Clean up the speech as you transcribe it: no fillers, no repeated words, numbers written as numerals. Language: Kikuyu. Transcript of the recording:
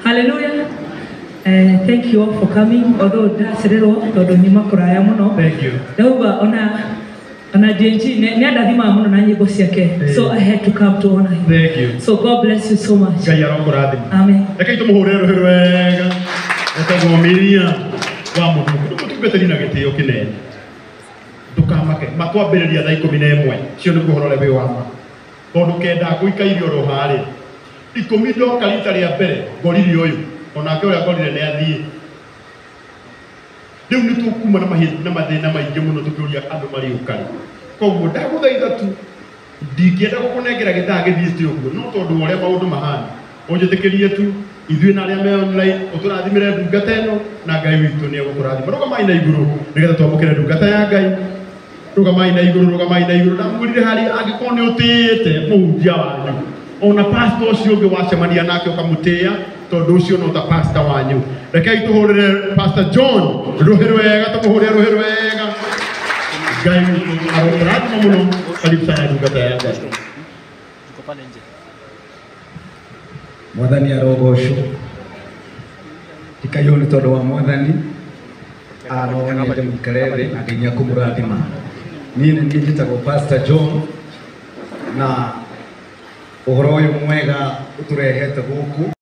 Hallelujah. Thank you all for coming. Although that's little, thank you. So I had to come to honor him. Thank you. So God bless you so much. Amen. Ikumi ndoka rita rĩa mbere ngorire ũyũ onake ũrĩa ngorire nĩ athiĩ rĩu nĩ tũkuma na mathĩna maingĩ mũno tũkĩũria andũ marĩ ũkarĩ koguo ndagũthaitha tu ndingĩenda gũkũnengera gĩthaa gĩthiĩte ũguo no tondũ wa ũrĩa maũndũ mahana ũnjĩtĩkĩrie tu ithuĩ na arĩa me online ũtũrathimĩre ndungata ĩno na Ngai witũ nĩ egũkũrathima. Rũgamai na igũrũ nĩgetha twamũkĩre ndungata ya Ngai. Rũgamai na igũrũ, rũgamai na igũrũ. Ndamwĩrire harĩa angĩkorwo nĩ ũtĩĩte mũhunjia wanyu ona pastor ũcio ũngĩ wacemania nake ũkamũtĩĩa tondũ ũcio no ta pastor wanyu. Rekei tũhũrĩre Pastor John rũhĩ rwega, tũmũhũrĩre rũhĩ rwega. Ngai witũ arokũrathima mũno. Karibu sana ndungata ya Ngai. Mwathani arogocwo tikaiywo nĩ tondũ wa Mwathani aronete mũikare thĩ na Ngai nĩekũmũrathima. Niĩ nĩ niĩ njĩtagwo Pastor John na ũhoro ũyũ mwega ũtũrehete gũkũ.